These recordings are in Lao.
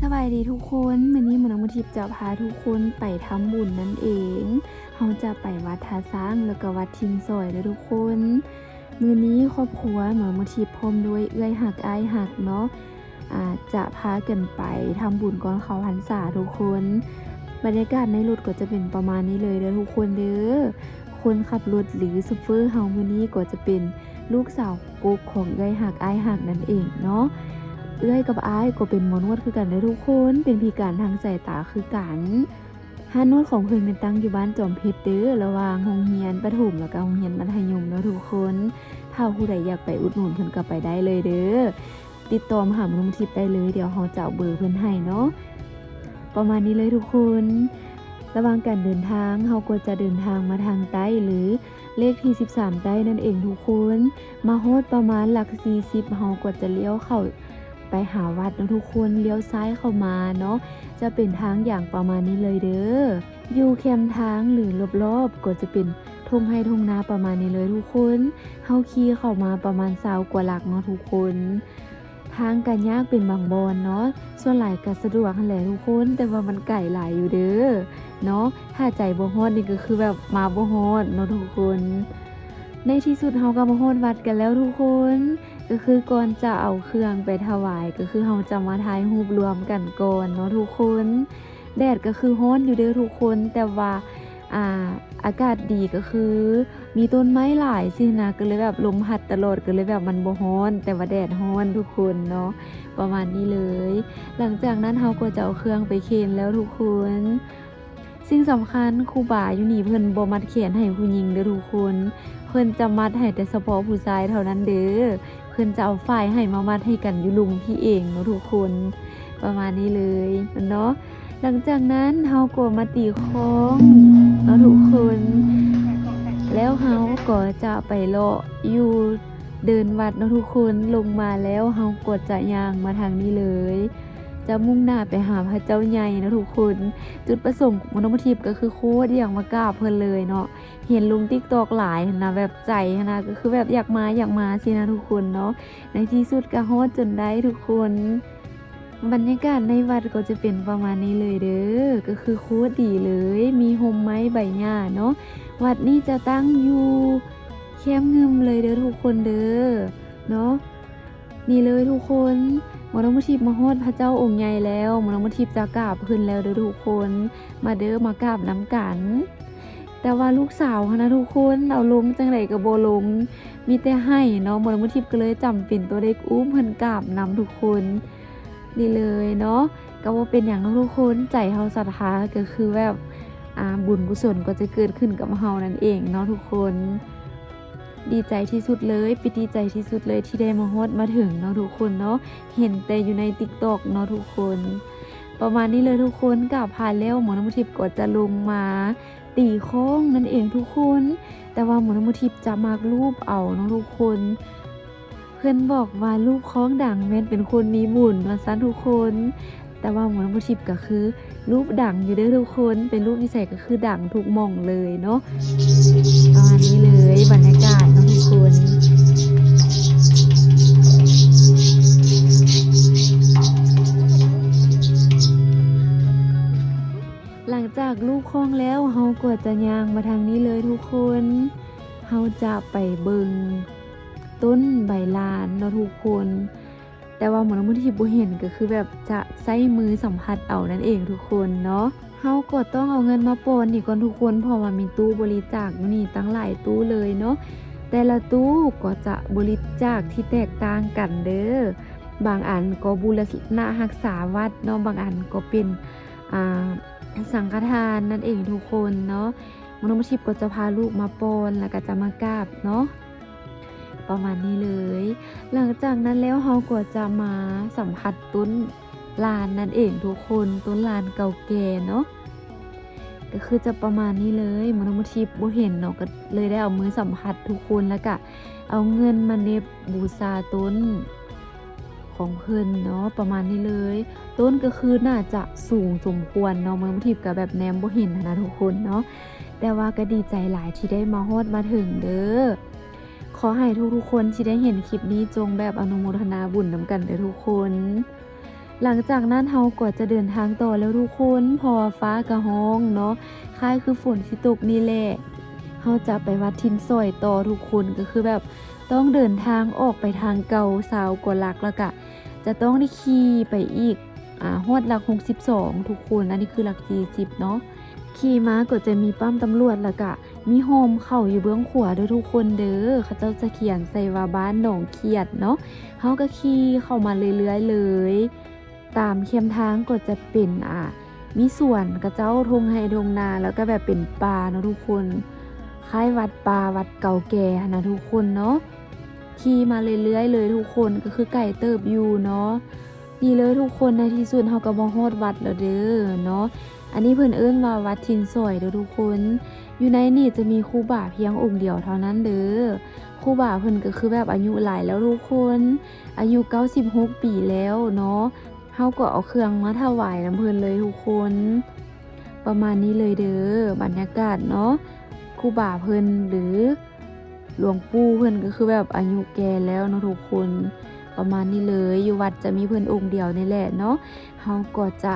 ສະບາຍດີທຸກຄົນ, ມື້ນີ້ໝໍນ້ອງມະທິບຈະພາທຸກຄົນໄປທຳບຸນນັ້ນເອງ. ເຮົາຈະໄປວັດທ່າຊ້າງ ແລ້ວກໍວັດທິງຊອຍເດີທຸກຄົນ. ມື້ນີ້ຄອບຄົວໝໍນ້ອງມະທິບພ້ອມດ້ວຍເອື້ອຍຮັກອ້າຍຮັກເນາະ ອາ ຈະພາກັນໄປທຳບຸນກ່ອນເຂົ້າພັນສາທຸກຄົນ. ບັນຍາກາດໃນລົດກໍຈະເປັນປະມານນີ້ເລີຍເດີທຸກຄົນເດີ. ຄົນຂັບລົດ ຫຼື ໂຊເຟີເຮົາມື້ນີ້ກໍຈະເປັນລູກສາວກົກຂອງເອື້ອຍຮັກອ້າຍຮັກນັ້ນເອງເນາະ. ເອື້ອຍກັບອ້າຍກໍເປັນໝໍນວດຄືກັນເດີທຸກຄົນ, ເປັນພິການທາງສາຍຕາຄືກັນ. ຮ້ານນວດຂອງເພິ່ນແມ່ນຕັ້ງຢູ່ບ້ານຈອມເພັດເດີ, ລະຫວ່າງໂຮງຮຽນປະຖົມ ແລ້ວກໍໂຮງຮຽນມັດທະຍົມເນາະທຸກຄົນ. ຖ້າຜູ້ໃດຢາກໄປອຸດໜູນເພິ່ນກໍໄປໄດ້ເລີຍເດີ. ຕິດຕໍ່ມາຫາໝໍນ້ອງມະທິບໄດ້ເລີຍ, ດຽວເຮົາຈະເອົາເບີເພິ່ນໃຫ້ເນາະ. ປະມານນີ້ເລີຍທຸກຄົນ. ລະຫວ່າງການເດີນທາງ ເຮົາກໍຈະເດີນທາງມາທາງໃຕ້ ຫຼື ເລກທີສິບສາມໃຕ້ນັ້ນເອງທຸກຄົນ. ມາຮອດປະມານຫຼັກສີ່ສິບ ເຮົາກໍຈະລ້ຽວເຂົ້າໄປຫາວັດເນາະທຸກຄົນ, ລ້ຽວຊ້າຍເຂົ້າມາເນາະ, ຈະເປັນທາງຢາງປະມານນີ້ເລີຍເດີ. ຢູ່ແຄມທາງ ຫຼື ລອບໆ ກໍຈະເປັນທົ່ງໄຮ່ທົ່ງນາປະມານນີ້ເລີຍທຸກຄົນ. ເຮົາຂີ່ເຂົ້າມາປະມານຊາວກວ່າຫຼັກເນາະທຸກຄົນ. ທາງກະຍາກເປັນບາງບ່ອນເນາະ, ສ່ວນຫຼາຍກະສະດວກຫັ້ນແຫຼະທຸກຄົນ, ແຕ່ວ່າມັນໄກຫຼາຍຢູ່ເດີເນາະ. ຖ້າໃຈບໍ່ຮອດນີ້ກໍຄືແບບມາບໍ່ຮອດເນາະທຸກຄົນ. ໃນທີ່ສຸດເຮົາກໍມາຮອດວັດກັນແລ້ວທຸກຄົນ. ກໍຄືກ່ອນຈະເອົາເຄື່ອງໄປຖວາຍ ກໍຄືເຮົາຈະມາຖ່າຍຮູບລວມກັນກ່ອນເນາະທຸກຄົນ. ແດດກໍຄືຮ້ອນຢູ່ເດີທຸກຄົນ, ແຕ່ວ່າ ອ່າ ອາກາດດີ ກໍຄືມີຕົ້ນໄມ້ຫຼາຍຊີ້ນະ, ກໍເລີຍແບບລົມພັດຕະຫຼອດ, ກໍເລີຍແບບມັນບໍ່ຮ້ອນ ແຕ່ວ່າແດດຮ້ອນທຸກຄົນເນາະ, ປະມານນີ້ເລີຍ. ຫຼັງຈາກນັ້ນເຮົາກໍຈະເອົາເຄື່ອງໄປເຄນແລ້ວທຸກຄົນ. ສິ່ງສຳຄັນ ຄູບາຢູ່ນີ້ເພິ່ນບໍ່ມັດແຂນໃຫ້ຜູ້ຍິງເດີທຸກຄົນ, ເພິ່ນຈະມັດໃຫ້ແຕ່ສະເພາະຜູ້ຊາຍເທົ່ານັ້ນເດີ. ເພິ່ນຈະເອົາຝ້າຍໄຫ້ມາມັດໃຫ້ກັນຢູ່ລຸ່ມພີ້ເອງເນາະທຸກຄົນ, ປະມານນີ້ເລີຍເນາະ. ຫຼັງຈາກນັ້ນເຮົາກໍມາຕີຄ້ອງເນາະທຸກຄົນ, ແລ້ວເຮົາກໍຈະໄປເລາະຢູ່ເດີ່ນວັດເນາະທຸກຄົນ. ລົງມາແລ້ວເຮົາກໍຈະຍ່າງມາທາງນີ້ເລີຍ, ຈະມຸ່ງໜ້າໄປຫາພະເຈົ້າໃຫຍ່ເນາະທຸກຄົນ. ຈຸດປະສົງຂອງໝໍນ້ອງມະທິບກໍຄືໂຄດຢາກມາກາບເພິ່ນເລີຍເນາະ, ເຫັນລົງຕິກຕອກຫຼາຍຫັ້ນນະ, ແບບໃຈຫັ້ນນະ ກໍຄືແບບຢາກມາ ຢາກມາຊີ້ນະທຸກຄົນເນາະ. ໃນທີ່ສຸດກໍຮອດຈົນໄດ້ທຸກຄົນ. ບັນຍາກາດໃນວັດກໍຈະເປັນປະມານນີ້ເລີຍເດີ, ກໍຄືໂຄດດີເລີຍ, ມີຮົ່ມໄມ້ໃບຫຍ້າເນາະ. ວັດນີ້ຈະຕັ້ງຢູ່ແຄມງື່ມເລີຍເດີທຸກຄົນເດີເນາະ. ນີ້ເລີຍທຸກຄົນ, ໝໍນ້ອງມະທິບມາຮອດພະເຈົ້າອົງໃຫຍ່ແລ້ວ, ໝໍນ້ອງມະທິບຈະກາບຂຶ້ນແລ້ວເດີທຸກຄົນ. ມາເດີ ມາກາບນຳກັນ. ແຕ່ວ່າລູກສາວຫັ້ນນະທຸກຄົນ ເອົາລົງຈັ່ງໃດກໍບໍ່ລົງ, ມີແຕ່ໄຫ້ເນາະ. ໝໍນ້ອງມະທິບກໍເລີຍຈຳເປັນຕ້ອງໄດ້ອຸ້ມເພິ່ນກາບນຳທຸກຄົນ. ນີ້ເລີຍເນາະ, ກໍບໍ່ເປັນຫຍັງເນາະທຸກຄົນ, ໃຈເຮົາສັດທາ ກໍຄືແບບ ອາ ບຸນກຸສົນກໍຈະເກີດຂຶ້ນກັບເຮົານັ້ນເອງເນາະທຸກຄົນ. ດີໃຈທີ່ສຸດເລີຍ, ປີຕິໃຈທີ່ສຸດເລີຍທີ່ໄດ້ມາຮອດມາເຖິງເນາະທຸກຄົນເນາະ, ເຫັນແຕ່ຢູ່ໃນຕິກຕອກເນາະທຸກຄົນ. ປະມານນີ້ເລີຍທຸກຄົນ, ກາບພາແລ້ວ ໝໍນ້ຳທິບກໍຈະລົງມາຕີຄ້ອງນັ້ນເອງທຸກຄົນ. ແຕ່ວ່າໝໍນ້ຳທິບຈະມັກລູບເອົາເນາະທຸກຄົນ. ເພິ່ນບອກວ່າລູບຄ້ອງດັງແມ່ນເປັນຄົນມີບຸນວ່າຊັ້ນທຸກຄົນ. ແຕ່ວ່າໝໍນ້ຳທິບກໍຄືລູບດັງຢູ່ເດີທຸກຄົນ, ໄປລູບຢູ່ໃສກໍຄືດັງທຸກໝ່ອງເລີຍເນາະ. ປະມານນີ້ເລີຍ ບັນຍາກາດເນາະທຸກຄົນ. ຫຼັງຈາກລູບຄ້ອງແລ້ວ ເຮົາກໍຈະຍ່າງມາທາງນີ້ເລີຍທຸກຄົນ. ເຮົາຈະໄປເບິ່ງຕົ້ນໃບລານເນາະທຸກຄົນ. ແຕ່ວ່າໝໍນ້ຳທິບບໍ່ເຫັນ ກໍຄືແບບຈະໃຊ້ມືສຳຜັດເອົານັ້ນເອງທຸກຄົນເນາະ. ເຮົາກໍຕ້ອງເອົາເງິນມາປ່ອນນີ້ກ່ອນທຸກຄົນ, ເພາະວ່າມີຕູ້ບໍລິຈາກຢູ່ນີ້ຕັ້ງຫຼາຍຕູ້ເລີຍເນາະ. ແຕ່ລະຕູ້ກໍຈະບໍລິຈາກທີ່ແຕກຕ່າງກັນເດີ. ບາງອັນກໍບູລະນະຮັກສາວັດເນາະ, ບາງອັນກໍເປັນ ອ່າ ສັງຄະທານນັ້ນເອງທຸກຄົນເນາະ. ໝໍນ້ຳທິບກໍຈະພາລູກມາປ່ອນ ແລ້ວກໍຈະມາກາບເນາະ. ປະມານນີ້ເລີຍ. ຫຼັງຈາກນັ້ນແລ້ວ ເຮົາກໍຈະມາສຳຜັດຕົ້ນລານນັ້ນເອງທຸກຄົນ, ຕົ້ນລານເກົ່າແກ່ເນາະ. ກໍຄືຈະປະມານນີ້ເລີຍ. ໝໍນ້ຳທິບບໍ່ເຫັນເນາະ, ກໍເລີຍໄດ້ເອົາມືສຳຜັດທຸກຄົນ, ແລ້ວກະເອົາເງິນມາເນັບບູຊາຕົ້ນຂອງເພິ່ນເນາະ, ປະມານນີ້ເລີຍ. ຕົ້ນກໍຄືໜ້າຈະສູງສົມຄວນເນາະ, ໝໍນ້ຳທິບກໍແບບແນມບໍ່ເຫັນຫັ້ນນະທຸກຄົນເນາະ. ແຕ່ວ່າກໍດີໃຈຫຼາຍທີ່ໄດ້ມາຮອດມາເຖິງເດີ. ຂໍໃຫ້ທຸກໆຄົນທີ່ໄດ້ເຫັນຄລິບນີ້ ຈົ່ງແບບອະນຸໂມທະນາບຸນນຳກັນເດີທຸກຄົນ. ຫຼັງຈາກນັ້ນເຮົາກໍຈະເດີນທາງຕໍ່ແລ້ວທຸກຄົນ ເພາະວ່າຟ້າກະຮ້ອງເນາະ ຄ້າຍຄືຝົນຊິຕົກນີ້ແຫຼະ. ເຮົາຈະໄປວັດຖິ່ນສອຍຕໍ່ທຸກຄົນ ກໍຄືແບບຕ້ອງເດີນທາງອອກໄປທາງເກົ່າຊາວກວ່າຫຼັກ ແລ້ວກະຈະຕ້ອງໄດ້ຂີ່ໄປອີກ ອາ ຮອດຫຼັກຫົກສິບສອງທຸກຄົນ ອັນນີ້ຄືຫຼັກສີ່ສິບເນາະ. ຂີ່ມາກໍຈະມີປ້ຳຕຳຫຼວດ ແລ້ວກະມີຮ່ອມເຂົ້າຢູ່ເບື້ອງຂວາເດີທຸກຄົນເດີ ເຂົາເຈົ້າຈະຂຽນໃສ່ວ່າບ້ານໜອງຂຽດເນາະ. ເຮົາກໍຂີ່ເຂົ້າມາເລື້ອຍໆເລີຍ ຕາມແຄມທາງກໍຈະເປັນ ອາ ມີສວນເຂົາເຈົ້າ ທົ່ງໄຮ່ທົ່ງນາ ແລ້ວກໍແບບເປັນປ່າເນາະທຸກຄົນ ຄ້າຍວັດປ່າ ວັດເກົ່າແກ່ຫັ້ນນະທຸກຄົນເນາະ. ຂີ່ມາເລື້ອຍໆເລີຍທຸກຄົນ ກໍຄືໄກເຕີບຢູ່ເນາະ. ນີ້ເລີຍທຸກຄົນ ໃນທີ່ສຸດເຮົາກໍມາຮອດວັດແລ້ວເດີເນາະ. ອັນນີ້ເພິ່ນເອີ້ນວ່າວັດຖິ່ນສອຍເດີທຸກຄົນ. ຢູ່ໃນນີ້ຈະມີຄູບາພຽງອົງດຽວເທົ່ານັ້ນເດີ. ຄູບາເພິ່ນກໍຄືແບບອາຍຸຫຼາຍແລ້ວທຸກຄົນ ອາຍຸເກົ້າສິບຫົກປີແລ້ວເນາະ. ເຮົາກໍເອົາເຄື່ອງມາຖວາຍນຳເພິ່ນເລີຍທຸກຄົນ. ປະມານນີ້ເລີຍເດີ ບັນຍາກາດເນາະ. ຄູບາເພິ່ນ ຫຼື ຫຼວງປູ່ເພິ່ນກໍຄືແບບອາຍຸແກ່ແລ້ວເນາະທຸກຄົນ. ປະມານນີ້ເລີຍ ຢູ່ວັດຈະມີເພິ່ນອົງດຽວນີ້ແຫຼະເນາະ. ເຮົາກໍຈະ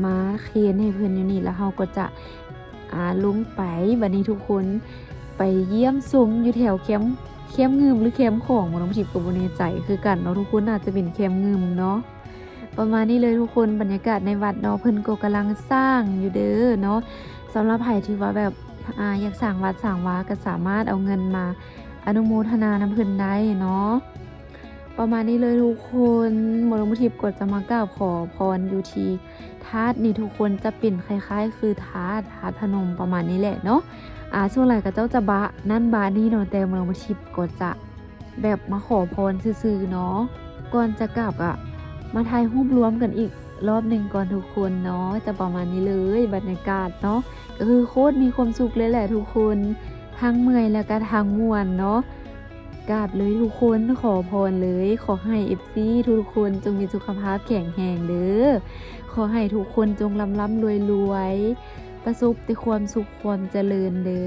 ມາເຄນໃຫ້ເພິ່ນຢູ່ນີ້ ແລ້ວເຮົາກໍຈະ ອາ ລົງໄປ ບັດນີ້ທຸກຄົນ ໄປຢ້ຽມຊົມຢູ່ແຖວແຄມ ແຄມງື່ມ ຫຼື ແຄມຂອງ ໝໍນ້ອງທິບກໍບໍ່ແນ່ໃຈຄືກັນເນາະທຸກຄົນ ໜ້າຈະເປັນແຄມງື່ມເນາະ. ປະມານນີ້ເລີຍທຸກຄົນ ບັນຍາກາດໃນວັດເນາະ ເພິ່ນກໍກຳລັງສ້າງຢູ່ເດີເນາະ. ສຳລັບໃຜທີ່ວ່າແບບ ອາ ຢາກສ້າງວັດສ້າງວາ ກໍສາມາດເອົາເງິນມາອະນຸໂມທະນານຳເພິ່ນໄດ້ເນາະ. ປະມານນີ້ເລີຍທຸກຄົນ ໝໍນ້ອງທິບກໍຈະມາກາບຂໍພອນຢູ່ທີ່ທາດນີ້ທຸກຄົນ ຈະເປັນຄ້າຍໆຄືທາດ ທາດພະນົມ ປະມານນີ້ແຫຼະເນາະ. ອາ ສ່ວນຫຼາຍເຂົາເຈົ້າຈະບະນັ້ນບະນີ້ເນາະ ແຕ່ໝໍນ້ອງທິບກໍຈະ ແບບມາຂໍພອນຊື່ໆເນາະ. ກ່ອນຈະກັບກະມາຖ່າຍຮູບລວມກັນອີກລອບໜຶ່ງກ່ອນທຸກຄົນເນາະ. ຈະປະມານນີ້ເລີຍ ບັນຍາກາດເນາະ ກໍຄືໂຄດມີຄວາມສຸກເລີຍແຫຼະທຸກຄົນ ທັງເມື່ອຍແລ້ວກະທັງມ່ວນເນາະ. ກາບເລີຍທຸກຄົນ ຂໍພອນເລີຍ ຂໍໃຫ້ເອັຟຊີທຸກໆຄົນຈົ່ງມີສຸຂະພາບແຂງແຮງເດີ. ຂໍໃຫ້ທຸກຄົນຈົ່ງລ່ຳໆລວຍໆ ປະສົບແຕ່ຄວາມສຸກຄວາມຈະເລີນເດີ.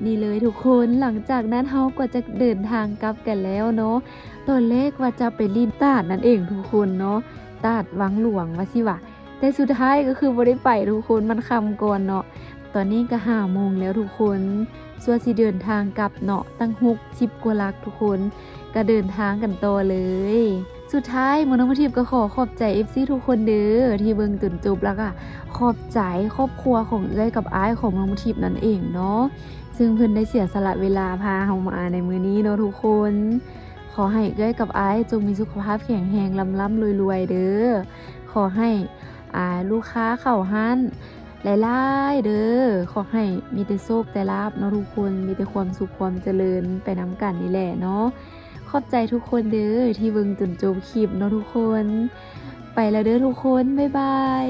ນີ້ເລີຍທຸກຄົນ ຫຼັງຈາກນັ້ນເຮົາກໍຈະເດີນທາງກັບກັນແລ້ວເນາະ. ຕອນແລກວ່າຈະໄປຫຼິ້ນຕາດນັ້ນເອງທຸກຄົນເນາະ ຕາດວັງຫຼວງວ່າຊິວ່າ ແຕ່ສຸດທ້າຍກໍຄືບໍ່ໄດ້ໄປທຸກຄົນ ມັນຄ່ຳກ່ອນເນາະ. ຕອນນີ້ກໍຫ້າໂມງແລ້ວທຸກຄົນ ສ່ວນຊິເດີນທາງກັບເນາະ ຕັ້ງຫົກສິບກວ່າຫຼັກທຸກຄົນ ກໍເດີນທາງກັນຕໍ່ເລີຍ. ສຸດທ້າຍ ໝໍນ້ອງທິບກໍຂໍຂອບໃຈເອັຟຊີທຸກຄົນເດີ ທີ່ເບິ່ງຈົນຈົບ ແລ້ວກໍຂອບໃຈຄອບຄົວຂອງເອື້ອຍກັບອ້າຍຂອງນ້ອງທິບນັ້ນເອງເນາະ ຊຶ່ງເພິ່ນໄດ້ເສຍສະຫຼະເວລາພາເຮົາມາໃນມື້ນີ້ເນາະທຸກຄົນ. ຂໍໃຫ້ເອື້ອຍກັບອ້າຍຈົ່ງມີສຸຂະພາບແຂງແຮງ ລ່ຳໆລວຍໆເດີ. ຂໍໃຫ້ ອາ ລູກຄ້າເຂົ້າຮ້ານຫຼາຍໆເດີ. ຂໍໃຫ້ມີແຕ່ໂຊກແຕ່ລາບເນາະທຸກຄົນ ມີແຕ່ຄວາມສຸກຄວາມຈະເລີນໄປນຳກັນນີ້ແຫຼະເນາະ. ຂອບໃຈທຸກຄົນເດີ ທີ່ເບິ່ງຈົນຈົບຄລິບເນາະທຸກຄົນ. ໄປແລ້ວເດີທຸກຄົນ ບາຍບາຍ.